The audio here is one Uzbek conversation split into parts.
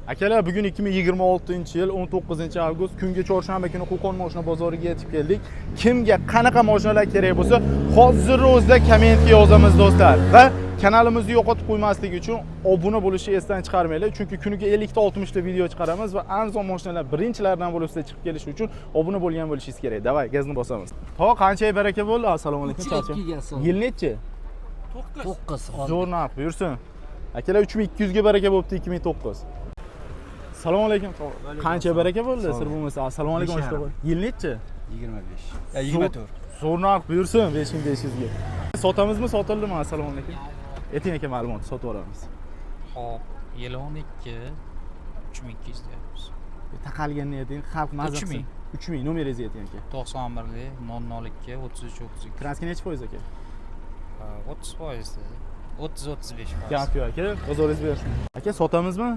Akalar, bugun 2026-yil 19-avgust, kungi chorshanba kuni Qo'qon moshina bozoriga yetib keldik. Kimga qanaqa mashinalar kerak bo'lsa, hozir o'zida kommentga yozamiz, do'stlar. Va kanalimizni yo'qotib qo'ymaslik uchun obuna bo'lishni esdan chiqarmanglar, chunki kuniga 50 ta, 60 ta video chiqaramiz va arzon mashinalar birinchilardan bo'lib sizga chiqib kelishi uchun obuna bo'lgan bo'lishingiz kerak. Давай, gazni bosamiz. To qancha baraka bo'ldi? Assalomu alaykum. Uch ikkiga so'm. Yil nechi? 9. Zo'r narx, buyursin. Akalar, 3200 ga baraka bo'libdi 2009. Assalomu alaykum. Qancha baraka bo'ldi, sir bo'lmasa? Assalomu alaykum. 5,5. Yil nechi? 25. 24. Zo'r narx, buyursin, 5500 ga. Sotamizmi, sotildimi? Assalomu alaykum. Ayting, aka, ma'lumot, sotib yuboramiz. Xo'p, yili 12, 3200 deyapmiz. Taqalganini ayting, xalq maza 3000. qilsin. 3000, nomeringizni ayting, aka. 91 002 33 32. Краска nechi foiz, aka? 30% dedi. 30 35%. Gap yo'q, aka. Bozoringiz bersin. Aka, sotamizmi?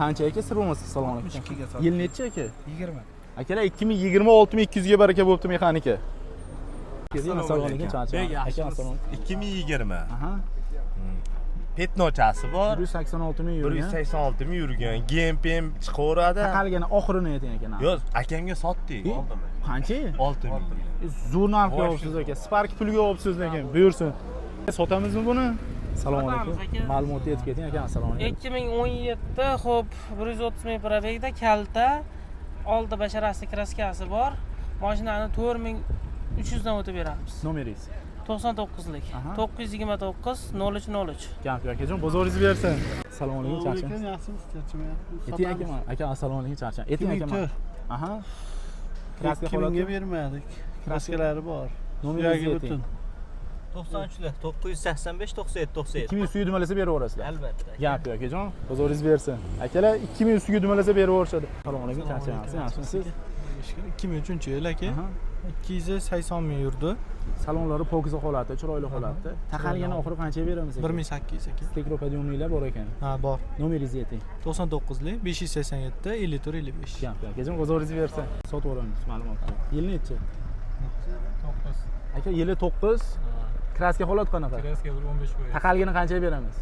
Qancha, aka, sir bo'lmasa? Assalomu alaykum. 62 ga sotdik. Yil nechi, aka? 20. Akalar, 2020, 6200 ga baraka bo'libdi mexanika. Assalomu alaykum, charcha. Bek, Aka, assalomu alaykum. 2020. Aha. Пятно chasi bor. 186 ming yurgan. 186 ming yurgan. GMPM chiqaveradi. Taqalgani oxirini ayting, aka, narxi. Yo'q, akamga sotdik. E? Qancha? 6 ming. Zo'r narxga olibsiz, aka. Spark pulga olibsiz lekin. Buyursin. Sotamizmi buni? Assalomu alaykum. Sotamiz, aka. Ma'lumotni aytib keting, aka. Assalomu alaykum. 2017, xo'p, 130 ming пробег da, kalta, oldi basharasi краска si bor. Mashinani 4300 dan o'tib beramiz. Nomeringiz? 99lik. Aha. 929 03 03. Gap yo'q, akajon, bozoringiz bersin. Assalomu alaykum, charcha. Yaxshimisiz, charchamayapmiz. Ayting, aka, aka, assalomu alaykum, charcha. Ayting, aka. Aha. Краска 2000 ga holati. bermadik. Краска lari bor. Nomeringizni Suyagi ayting. butun. 93'lü 985 97 97. 2000 ustiga dumalasa berib yuborasizlar. Albatta. Gap yo'q, akajon. Bozoringiz bersin. Akalar, 2000 ustiga dumalasa berib yuborishadi. Assalomu alaykum, charchamayapsiz, yaxshimisiz? 2003 yil, aka. Aha. 280 ming yurdi. Salonlari pokiza holatda, chiroyli holatda. Taqalgani oxiri qanchaga beramiz, aka? 1800, aka. Стеклоподъёмник lar bor ekan. Ha, bor. Nomeringizni ayting. 99lik 587 54 55. Gap yo'q, akajon, bozoringiz bersin. Sotib yuboramiz ma'lumotni. Yil nechi? 9. Aka, yili 9. Краска holat qanaqa? Краска 15%. Taqalgani qanchaga beramiz?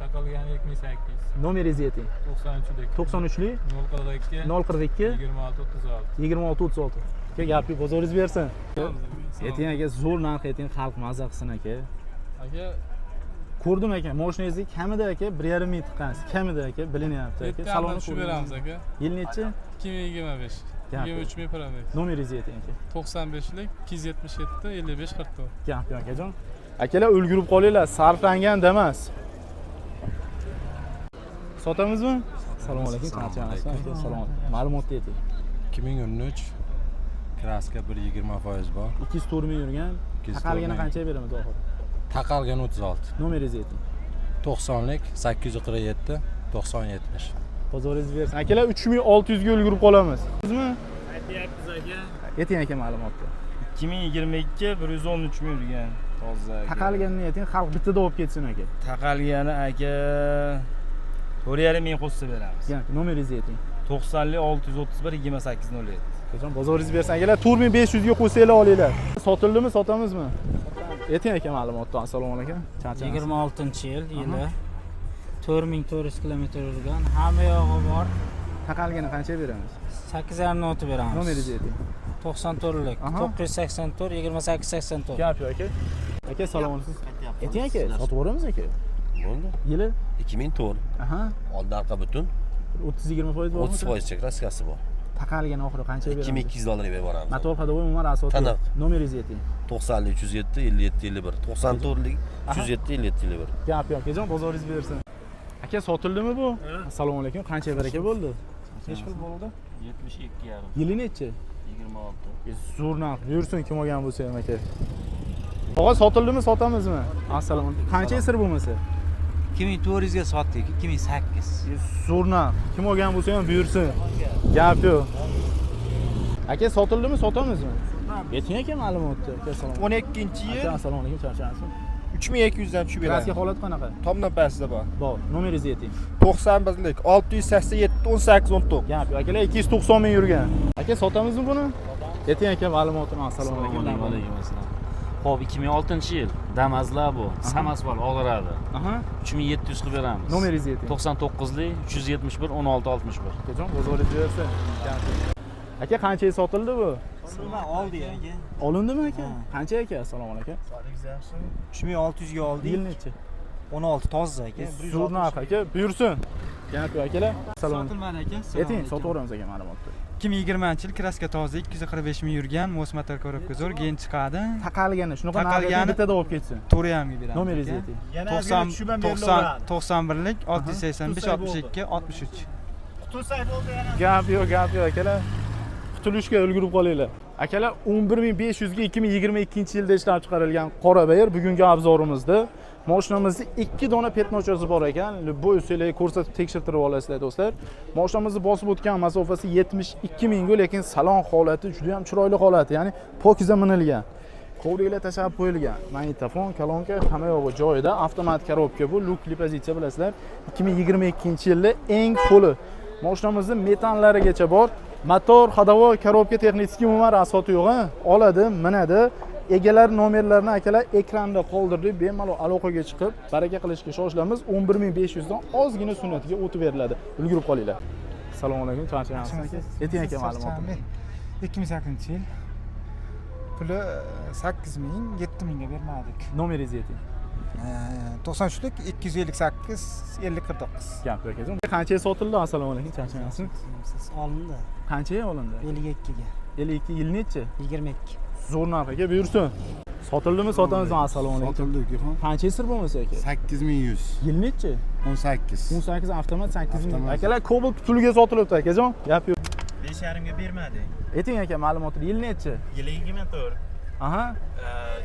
Taqalgani 2800. Nomeringizni ayting. 93lik. 93lik 042 042 26 36. 26 36. Aka, gap yo'q, bozoringiz bersin. Ayting, aka, zo'r narx ayting, xalq maza qilsin, aka. Aka, Ko'rdim, aka, mashinangizni kamida, aka, 1,5 ming tiqqansiz. Kamida, aka, bilinyapti, aka. Salonni Salonni tushib beramiz, aka. Yil nechi? 2025. Gap yo'q. 23 ming пробег. Nomeringizni ayting, aka. 95lik 277 55 44. Gap yo'q, akajon. Akalar, ulgurib qolinglar, sarflangan demas. Sotamizmi? Assalomu alaykum, charchamayapsiz, aka? Assalomu alaykum. Ma'lumotni ayting. 2013, краска 1,20% bor. 204 ming yurgan. 204 Taqalgani ming. qanchaga beramiz oxiri? Taqalgan 36. Nomeringizni ayting. 90lik 847 90 70. Bozoringiz bersin. Akalar, 3600 ga ulgurib qolamiz. Sizmi? Aytyapmiz, aka. Ayting, aka, ma'lumotni. 2022, 113 ming yurgan, toza, aka. Taqalganini ayting, xalq bittada olib ketsin, aka. Taqalgani, aka, 4,5 ming qo'shsa beramiz. Gap, nomeringizni ayting. 90lik 631 28 07. Akajon, bozoringiz bersin. Akalar, 4500 ga qo'ysanglar olinglar. Sotildimi, sotamizmi? Ayting, aka, ma'lumotni. Assalomu alaykum. Charchamaysiz. 26-yil, yili 4400 kilometr yurgan, hamma yog'i bor. Taqalgani qanchaga beramiz? 8,5 o'tib beramiz. Nomeringizni ayting. 94lik 984 28 84. Gap yo'q, aka. Aka, assalomu alaykum. Ayting, aka, sotib yuboramiz, aka. Bo'ldi. Yili? 2004. Aha. Oldi arqa butun. 30-20% bormi? 30% краска si bor. Taqalgani oxiri qanchaga beramiz? 2200 dollarga berib yuboramiz. Motor ходовой umuman rasot. Taniq. Nomeringizni ayting. 90 307 57 51. 94lik 307 57 51. Gap yo'q, akajon, bozoringiz bersin. Aka, sotildimi bu? Assalomu alaykum. Qancha baraka bo'ldi? Nechi pul bo'ldi? 72,5. Yili nechi? 26. Zo'r narx. Buyursin, kim olgan bo'lsa ham, aka. Tog'a, sotildimi, sotamizmi? Assalomu alaykum. Qancha, sir bo'lmasa? 2400 ga sotdik, 2008. Zo'r narx. Kim olgan bo'lsa ham buyursin. Gap yo'q. Aka, sotildimi, sotamizmi? Ayting, aka, ma'lumotni. Aka, assalomu 12-yil. Aka, assalomu alaykum, charchamayapsizmi? 3200 dan tushib beradi. Краска holat qanaqa? Tomdan pastida bor. Bor. Nomeringizni ayting. 91lik 687 18 19. Gap yo'q. Akalar, 290 ming yurgan. Aka, sotamizmi buni? Ayting, aka, ma'lumotini. Assalomu alaykum. Alaykum assalom. Xo'p, 2006-yil Damazlar bu. Samosval og'iradi. Aha. 3700 qilib beramiz. Nomeringizni ayting. 99lik 371 16 61. Akajon, bozoringiz bersin. Aka, qanchaga sotildi bu? Oldik aka. Olindimi aka? Qancha aka? Assalomu alaykum. 3600 ga oldik. Yil nechi? 16 toza aka. Zo'r narx aka, buyursin. Gap yo'q akalar. Assalomu Sotilmadi aka. Ayting, sotaveramiz aka ma'lumotni. 2020-yil kraska toza 245 ming yurgan, motor korobka zo'r, gen chiqadi. Taqalgani, shunaqa Taqalgani narxga bittada olib ketsin. 4,5 ga beramiz. Nomeringizni ayting. 90 90 91lik 685 62 63. Gap yo'q, gap yo'q akalar. Qutulishga ulgurib qolinglar. Akalar, 11500 ga 2022-yilda ishlab chiqarilgan qora bayir bugungi obzorimizda. Mashinamizda 2 dona petnochasi bor ekan. Любой sizlarga ko'rsatib tekshirtirib olasizlar do'stlar. Mashinamizni bosib o'tgan masofasi 72 ming, lekin salon holati juda ham chiroyli holat, ya'ni pokiza minilgan. Kovriklar tashlab qo'yilgan. Magnitofon, kolonka hamma yog'i joyida, avtomat korobka bu, lukli pozitsiya bilasizlar. 2022-yilda eng qo'li. Mashinamizning metanlarigacha bor. Motor, ходовой, korobka texnik umuman rasoti yo'q, ha? Oladi, minadi. Egalar nomerlarini akalar ekranda qoldirdik. Bemalol aloqaga chiqib, baraka qilishga shoshilamiz. 11500 dan ozgina sunnatiga o'tib beriladi. Ulgurib qolinglar. Assalomu alaykum, charchamayapsiz aka? Ayting aka ma'lumotni. 2008-yil. Puli 8000, 7000 ga bermadik. Nomeringizni ayting. 93lik 258 50 49. Gap yo'q akajon. Qanchaga sotildi? Assalomu alaykum, charchamayapsiz? Olindi. Qanchaga olindi? 52 ga. 52 yil nechi? 22. Zo'r narx aka, buyursin. Sotildimi, sotamizmi? Assalomu alaykum. Sotildi ukaxon. Qancha sir bo'lmasa aka? 8100. Yil nechi? 18. 18 avtomat 8000. Avtomat. Akalar, Cobalt pulga sotilibdi akajon. Gap yo'q. 5,5 ga bermadik. Ayting aka ma'lumotni. Yil nechi? Yili 24. Aha.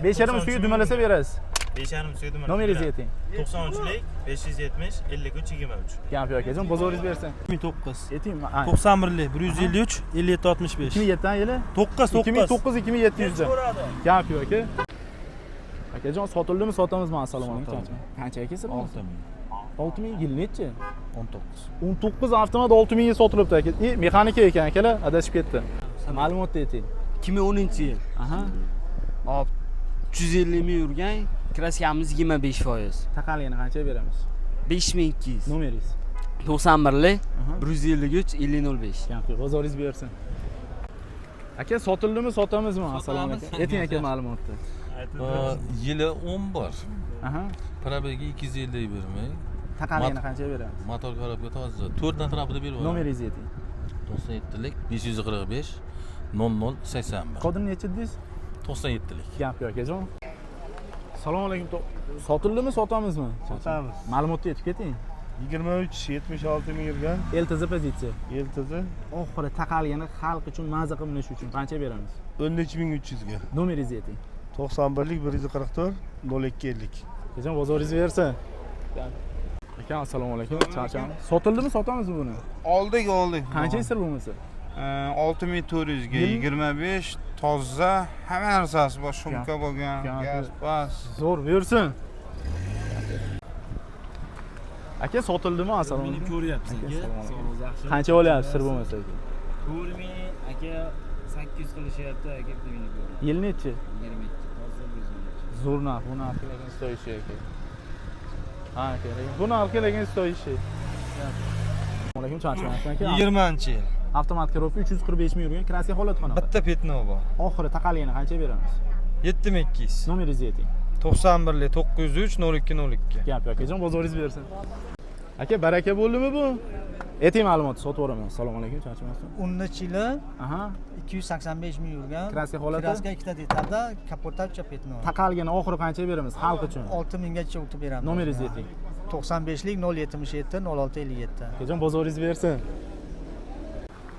5,5 ustiga dumalasa berasiz. 5,5 ustiga dumalasa. Nomeringizni ayting. 93lik 570 53 23. Gap yo'q akajon, bozoringiz bersin. 2009. Ayting. 91lik 153 57 65. 2007 yili? 9 9. 2009 2700 da. Gap yo'q aka. Akajon, sotildimi, sotamizmi? Assalomu alaykum. Qancha aka sir? 6000. 6000 yil nechi? 19. 19 avtomat 6000 ga sotilibdi aka. E, mexanika ekan akalar, adashib ketdi. Ma'lumotni ayting. 2010-yil. Aha. Hop, 350 ming yurgan, kraskamiz 25%. Taqalgani qancha beramiz? 5200. Nomeringiz? 91lik 153 50 05. Gap yo'q, bozoringiz bersin. Aka, sotildimi, sotamizmi? Assalomu alaykum. Ayting aka ma'lumotni. Yili 11. Aha. Probegi 251 ming. Taqalgani qancha beramiz? Motor korobka toza. 4 atrofida berib yuboramiz. Nomeringizni ayting. 97lik 545 00 81. Kodini nechi dedingiz? 97lik. Gap yo'q akajon. Assalomu alaykum. Sotildimi, sotamizmi? Sotamiz. Ma'lumotni aytib keting. 23 76 ming yurgan. LTZ pozitsiya. LTZ. Oxiri taqalgani xalq uchun maza qilib minish uchun qancha beramiz? 13300 ga. Nomeringizni ayting. 91lik 144 02 50. Akajon, bozoringiz bersin. Aka, assalomu alaykum. Charcham. Sotildimi, sotamizmi buni? Oldik, oldik. Qancha sir bo'lmasa? 6400 ga Yil? 25 toza, hamma narsasi bor, shumka bo'lgan, gaz, bas. Zo'r, buyursin. Aka, sotildimi? Assalomu alaykum. Ko'ryapsiz aka. Assalomu alaykum. Sog'lig'ingiz yaxshimi? Qancha olyapsiz sir bo'lmasa aka? 4000 aka, 800 qilishyapti aka, bitta minib ko'ring. Yil nechi? 22 toza 113. Zo'r narx, bu narxga lekin стоящий aka. Ha, aka, lekin bu narxga lekin стоящий. Assalomu alaykum, charchamayapsiz aka? 20-yil. Avtomat korobka 345 ming yurgan, kraska holati qanaqa? Bitta petno bor. Oxiri taqalgani qancha beramiz? 7200. Nomeringizni ayting. 91lik 903 02 02. Gap yo'q akajon, bozoringiz bersin. Aka, baraka bo'ldimi bu? Ayting ma'lumotni, sotib yuboraman. Assalomu alaykum, charchamayapsiz? 13 yili. Aha. 285 ming yurgan. Kraska holati? Kraska ikkita detalda, kapotda petno. Taqalgani oxiri qancha beramiz xalq uchun? 6000 gacha o'tib beramiz. Nomeringizni ayting. 95lik 077 06 57. Akajon, bozoringiz bersin.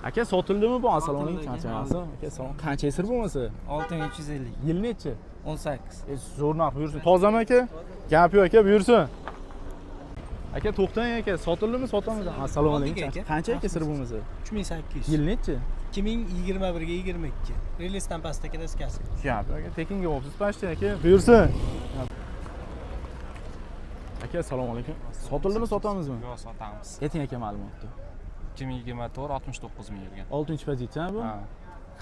Aka, sotildimi bu? Assalomu alaykum, charchamayapsiz? Aka, salom. Qancha sir bo'lmasa? 6350. Yil nechi? 18. Zo'r narx, buyursin. Tozami aka? Gap yo'q aka, buyursin. Aka, to'xtang aka, sotildimi, sotamiz? Assalomu alaykum. Oldik aka. Qancha aka sir bo'lmasa? 3800. Yil nechi? 2021 ga 22. Relsdan pastda kraskasi. Gap yo'q aka, tekinga olibsiz почти aka. Buyursin. Aka, assalomu alaykum. Sotildimi, sotamizmi? Yo'q, sotamiz. Ayting aka ma'lumotni. 2024 69 ming yurgan. 6-pozitsiya bu. Ha.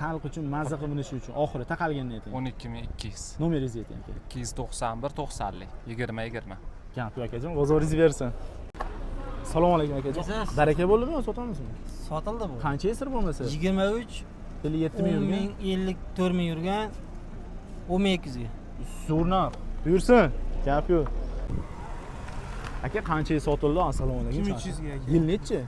Xalq uchun mazza qilib minishi uchun oxiri taqalganini ayting. 12200. Nomeringizni ayting aka. 291 90lik 20 20. Gap yo'q akajon, bozoringiz bersin. Assalomu alaykum akajon. Yasasiz. Baraka bo'ldimi yo sotamizmi? Sotildi bu. Qancha esir bo'lmasa? 23 57 ming yurgan. 54 ming yurgan. 10200 ga. Zo'r narx. Buyursin. Gap yo'q. Aka qanchaga sotildi? Assalomu alaykum. 2300 ga aka. Yil nechi?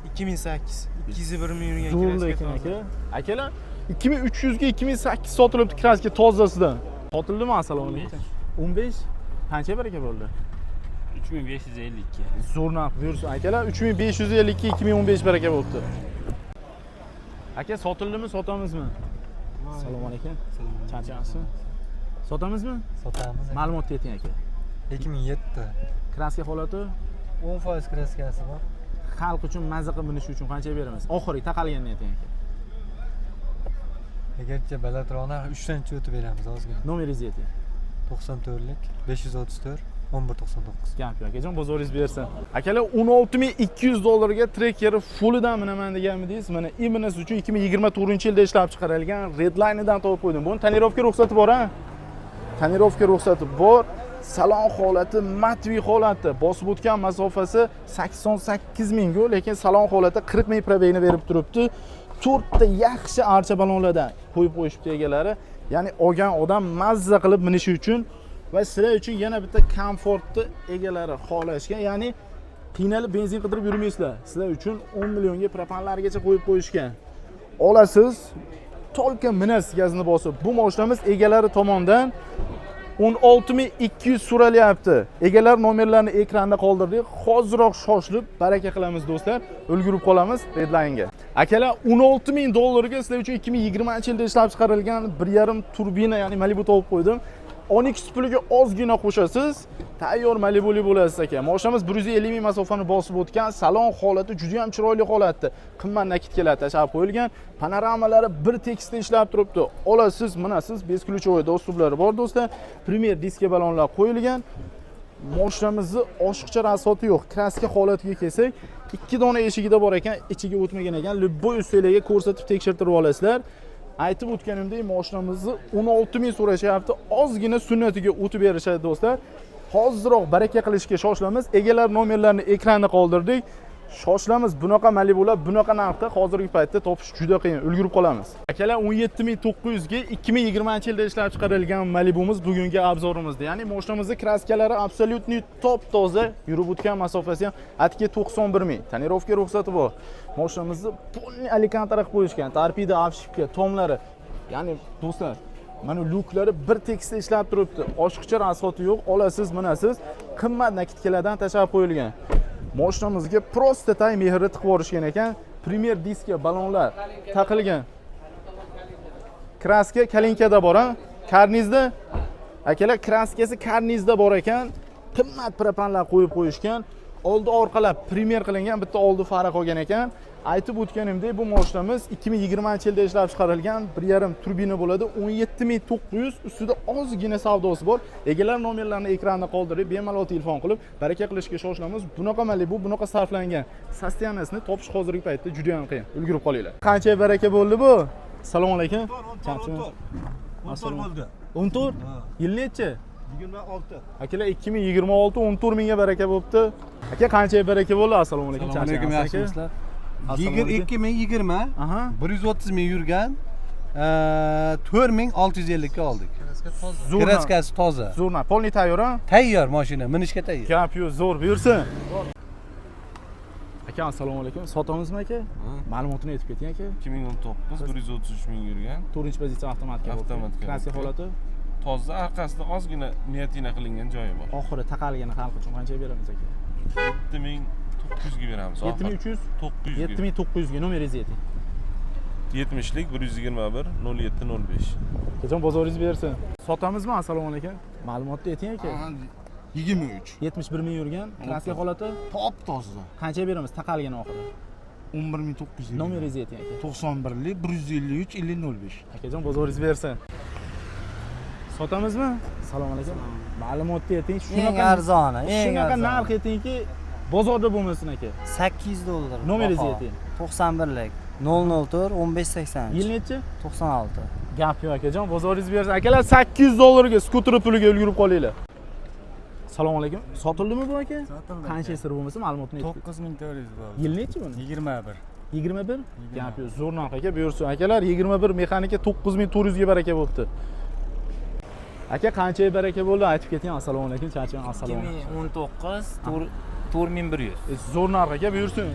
2008. 201 ming yurgan. Zo'r lekin aka. Akalar 2300 ga 2008 sotilibdi kraska tozasidan. Sotildimi? Assalomu alaykum. 15 qancha baraka bo'ldi? 3552. Zo'r narx buyursin akalar. 3552 2015 baraka bo'libdi. Aka sotildimi, sotamizmi? Assalomu alaykum. Charchamasmi? Sotamizmi? Sotamiz. Ma'lumot ayting aka. 2007. Kraska holati 10% kraskasi bor. Xalq uchun mazza qilib minish uchun qancha beramiz? Oxirgi taqalganini ayting aka. Agarcha balandroq narx 3 dancha o'tib beramiz ozgina. Nomeringizni ayting. 94lik 534 1199. Gap yo'q akajon, bozoringiz bersin. Akalar 16200 dollarga Tracker fulldan minaman deganmidingiz? Mana именно siz uchun 2024-yilda ishlab chiqarilgan Redline'dan topib qo'ydim. Buni tonirovka ruxsati bor, ha? Tonirovka ruxsati bor. Salon holati matviy holatda. Bosib o'tgan masofasi 88 ming ku, lekin salon holati 40 ming probegni berib turibdi. 4 ta yaxshi archa balonlardan qo'yib qo'yishibdi egalari. Ya'ni olgan odam mazza qilib minishi uchun va sizlar uchun yana bitta komfortni egalari xohlashgan. Ya'ni qiynalib benzin qidirib yurmaysizlar. Sizlar uchun 10 millionga propanlargacha qo'yib qo'yishgan. Olasiz, tolka minasiz gazni bosib. Bu mashinamiz egalari tomonidan 16200 so'ralyapti. Egalar nomerlarini ekranda qoldirdik. Hoziroq shoshilib baraka qilamiz do'stlar. Ulgurib qolamiz Redline'ga. Akalar 16000 dollarga sizlar uchun 2020-yilda ishlab chiqarilgan 1.5 turbina, ya'ni Malibu topib qo'ydim. 12 puliga ozgina qo'shasiz, tayyor Malibuli bo'lasiz aka. Mashinamiz 150 ming masofani bosib o'tgan, salon holati juda ham chiroyli holatda. Qimmat nakitkalar tashlab qo'yilgan, panoramalari bir tekisda ishlab turibdi. Olasiz, minasiz, бесключевой dostuplari bor do'stlar. Premier diska balonlar qo'yilgan. Mashinamizni oshiqcha rasoti yo'q. Kraska holatiga kelsak, 2 dona eshigida bor ekan, ichiga o'tmagan ekan. Любой ustalarga ko'rsatib tekshirtirib olasizlar. Aytib o'tganimdek, mashinamizni 16 ming so'rashyapti. Ozgina sunnatiga o'tib berishadi do'stlar. Hoziroq baraka qilishga shoshilamiz. Egalar nomerlarini ekranda qoldirdik. Shoshilamiz, bunaqa Malibular bunaqa narxda hozirgi paytda topish juda qiyin, ulgurib qolamiz. Akalar 17900 ga 2020-yilda ishlab chiqarilgan Malibumiz bugungi obzorimizda. Ya'ni mashinamizning kraskalari absolyutniy top-toza, yurib o'tgan masofasi ham atga 91 ming. Tonirovka ruxsati bor. Mashinamizni polniy alkantara qilib qo'yishgan, torpeda, обшивка, tomlari. Ya'ni do'stlar, mana lyuklari bir tekisda ishlab turibdi. Oshiqcha rasxoti yo'q, olasiz, minasiz. Qimmat nakitkalardan tashlab qo'yilgan. Mashinamizga просто tay mehrni tiqib yuborishgan ekan. Premier diska balonlar taqilgan. Kraska kalinkada bor, ha? Karnizda. Akalar, kraskasi karnizda bor ekan. Qimmat propanlar qo'yib qo'yishgan. Oldi orqalab premier qilingan, bitta oldi fara qolgan ekan. Aytib o'tganimdek, bu mashinamiz 2020-yilda ishlab chiqarilgan 1.5 turbina bo'ladi. 17900 ustida ozgina savdosi bor. Egalar nomerlarini ekranda qoldirib, bemalol telefon qilib, baraka qilishga shoshilamiz. Bunaqa Malibu, bunaqa sarflangan sostoyaniyasini topish hozirgi paytda juda ham qiyin. Ulgurib qolinglar. Qancha baraka bo'ldi bu? Assalomu alaykum. 14 bo'ldi. 14? Yil nechi? 26. Akalar 2026 14 mingga baraka bo'libdi. Aka qancha baraka bo'ldi? Assalomu alaykum. Assalomu alaykum, yaxshimisizlar? 2020 130 ming yurgan, 4650 ga oldik. Zo'r. Kraskasi toza. Zo'r. Polniy tayyor, ha? Tayyor mashina, minishga tayyor. Gap yo'q, zo'r buyursin. Aka assalomu alaykum. Sotamizmi aka? Ma'lumotini aytib keting aka. 2019 133 ming yurgan. 4-pozitsiya avtomatka. Avtomatka. Kraska holati toza, orqasida ozgina niyatina qilingan joyi bor. Oxiri taqalgani xalq uchun qancha beramiz aka? 7900 ga beramiz. 7300? 900 ga. 7900 ga nomeringizni ayting. 70lik 121 0705. Qachon bozoringiz bersin. Sotamizmi? Assalomu alaykum. Ma'lumotni ayting aka. 23. 71 ming yurgan. Kraska holati top toza. Qancha beramiz taqalgani oxiri? 11900. Nomeringizni ayting aka. 91lik 153 5005. Akajon bozoringiz bersin. Sotamizmi? Assalomu alaykum. Ma'lumotni ayting. Eng arzoni, eng shunaqa arzoni. narx aytingki, bozorda bo'lmasin aka. $800. Nomeringizni ayting. 91lik. 004 15 83. Yil nechi? 96. Gap yo'q akajon, bozoringiz bersin. Akalar, 800 dollarga skuter puliga ulgurib qolinglar. Assalomu alaykum. Sotildimi bu aka? Sotildi. Qancha sir bo'lmasa ma'lumotni aytib. 9400 bo'ldi. Yil nechi buni? 21. 21? Gap yo'q, zo'r narx aka, buyursin. Akalar, 21 mexanika 9400 ga baraka bo'libdi. Aka, qanchaga baraka bo'ldi? Aytib keting. Assalomu alaykum, charchang. Assalomu. 2019, 4100. Zo'r narx aka, buyursin.